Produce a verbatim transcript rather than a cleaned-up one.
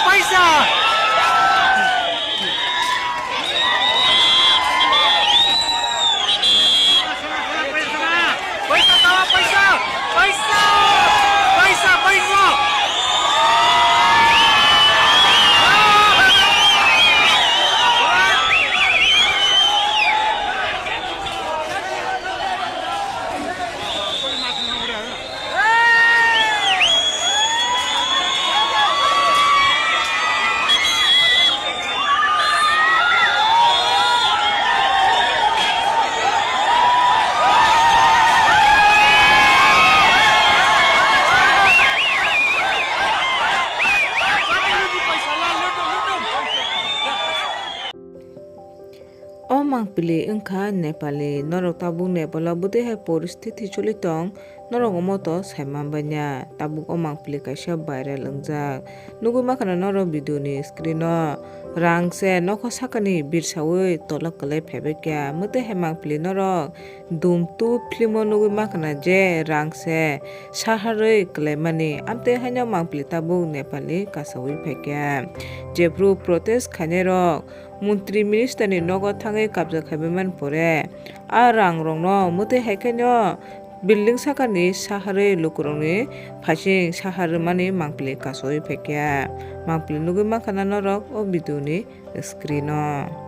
Paisa! Paisa, paisa! Paisa! Paisa, paisa! O mangpili wngkha Nepali. Norok tabuk Nepal o bwtwi hai poristiti choli tong, norok omo to sai manbai na. Tabuk o mangpili kaisa viral wngjak. Nugwi mankha na norok video ni screen o. Rang se nokho sakani birsawi tolok kwlai phaibai kha. Mwtwi hai mangpili norok Dum two film o nugwi mankha na je rang se saharwi kwlaimani. Amtwi haino mangpili tabuk Nepali kasawi phaikha. Jephru protest khainairok montri minister ni nogo thangwi kabja khaibaimani pore a rang rokno mwtwi haikhaino building sakani saharwi lukurokni phaising sahar rwmani mangpili kasawi phaikha. Mangpili nugwi mankha na norok o video ni screen o.